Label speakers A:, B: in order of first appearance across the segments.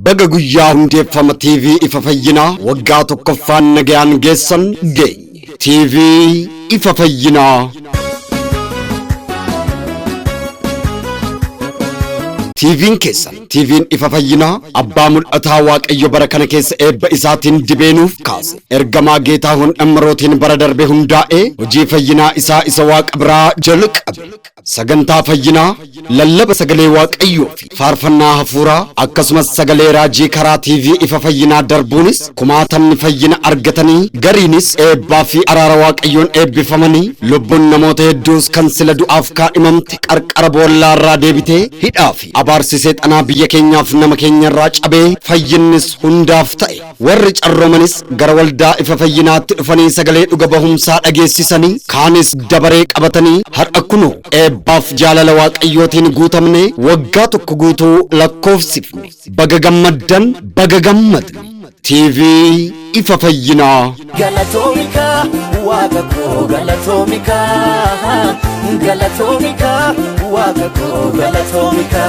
A: Baga guyyaa hundeeffama TV Ifa Fayyinaa waggaa tokkoffaan nagayaan geessan geenye. TV Ifa Fayyinaa. TV'n keessan TV'n Ifa Fayyinaa abbaa mul'ataa Waaqayyo bara kana keessa eebba isaatiin dibeenuuf kaase. Ergamaa Geetaahuun Dhammarootiin bara darbe hundaa'ee hojii fayyinaa isaa isa Waaqa biraa jalqabe. Sagantaa fayyinaa, lallaba sagalee Waaqayyoo fi faarfannaa hafuuraa akkasumas sagalee raajii karaa TV Ifa Fayyinaa darbuunis kumaatamni fayyina argatanii gariinis eebbaa fi araara Waaqayyoon eebbifamanii lubbuun namoota hedduus kan sila du'aaf kaadhimamte qarqara boollaa irraa deebitee hidhaa fi abaarsi seexanaa biyya keenyaaf nama keenya irraa cabee fayyinnis hundaaf ta'e. Warri carroomanis gara waldaa Ifa Fayyinaatti dhufanii sagalee dhuga bahumsaa dhageessisanii kaanis dabaree qabatanii har'a kunoo eebbaaf jaalala Waaqayyootiin guutamne waggaa tokko guutuu lakkoofsifne. Baga gammaddan, baga gammadne. TV Ifa Fayyinaa.
B: Galatoomika waaqa koo galatoomika galatoomika waaqa koo galatoomika.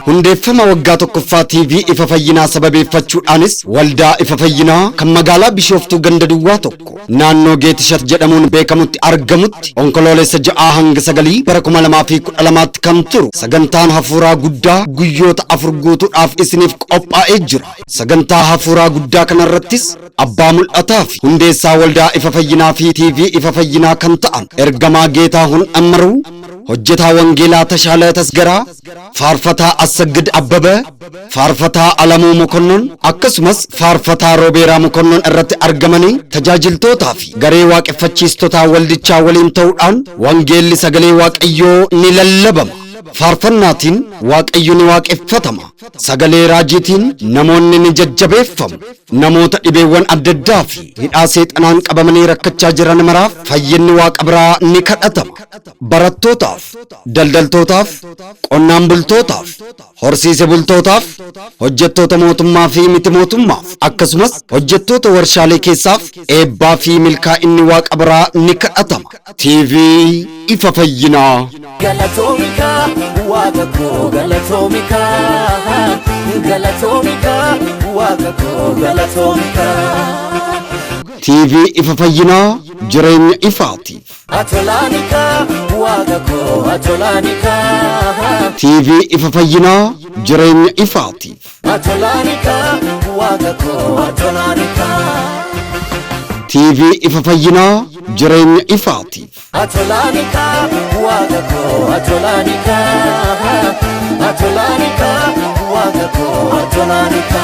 A: Hundeeffama waggaa tokkoffaa TV Ifa Fayyinaa sababeeffachuudhaanis waldaa Ifa Fayyinaa kan magaalaa Bishooftuu ganda duwwaa tokko naannoo Geetishat jedhamuun beekamutti argamutti onkoloolessa 6 hanga 9 bara 2012tti kan turu sagantaan hafuuraa guddaa guyyoota 4 guutuudhaaf isiniif qophaa'ee jira. Sagantaa hafuuraa guddaa kanarrattis abbaa mul'ataa fi hundeessaa waldaa Ifa Fayyinaa fi TV Ifa Fayyinaa kan ta'an ergamaa Geetaahuun Dhammaruu, hojjetaa wangeelaa Tashaala Tasgaraa, faarfataa Assaggid Abbabee, faarfataa Alamuu Mokonnon akkasumas faarfataa Roobeeraa Mokonnon irratti argamanii tajaajiltootaa fi garee waaqeffachiistotaa waldichaa waliin ta'uudhaan wangeelli sagalee Waaqayyoo ni lallabama. Faarfannaatiin Waaqayyo ni waaqeffatama. Sagalee raajiitiin namoonni ni jajjabeeffamu. Namoota dhibeewwan adda addaa fi hidhaa seexanaan qabamanii rakkachaa jiran maraaf fayyinni Waaqa biraa ni kadhatama. Barattootaaf, daldaltootaaf, qonnaan bultootaaf, horsiise bultootaaf, hojjettoota mootummaa fi miti mootummaaf akkasumas hojjettoota warshaalee keessaaf eebbaa fi milkaa'inni Waaqa biraa ni kadhatama. TV Ifa Fayyinaa.
B: Galatoomika waaqa koo galatoomika galatoomika waaqa koo galatoomika.
A: TV Ifa Fayyinaa jireenya ifaatiif.
B: Atolaanika waaqa koo atolaanika.
A: TV Ifa Fayyinaa jireenya ifaatiif.
B: Atolaanika waaqa koo atolaanika.
A: TV Ifa Fayyinaa jireenya ifaatiif.
B: Atolaanika waaqa koo atolaanika. Atolaanika waaqa koo atolaanika.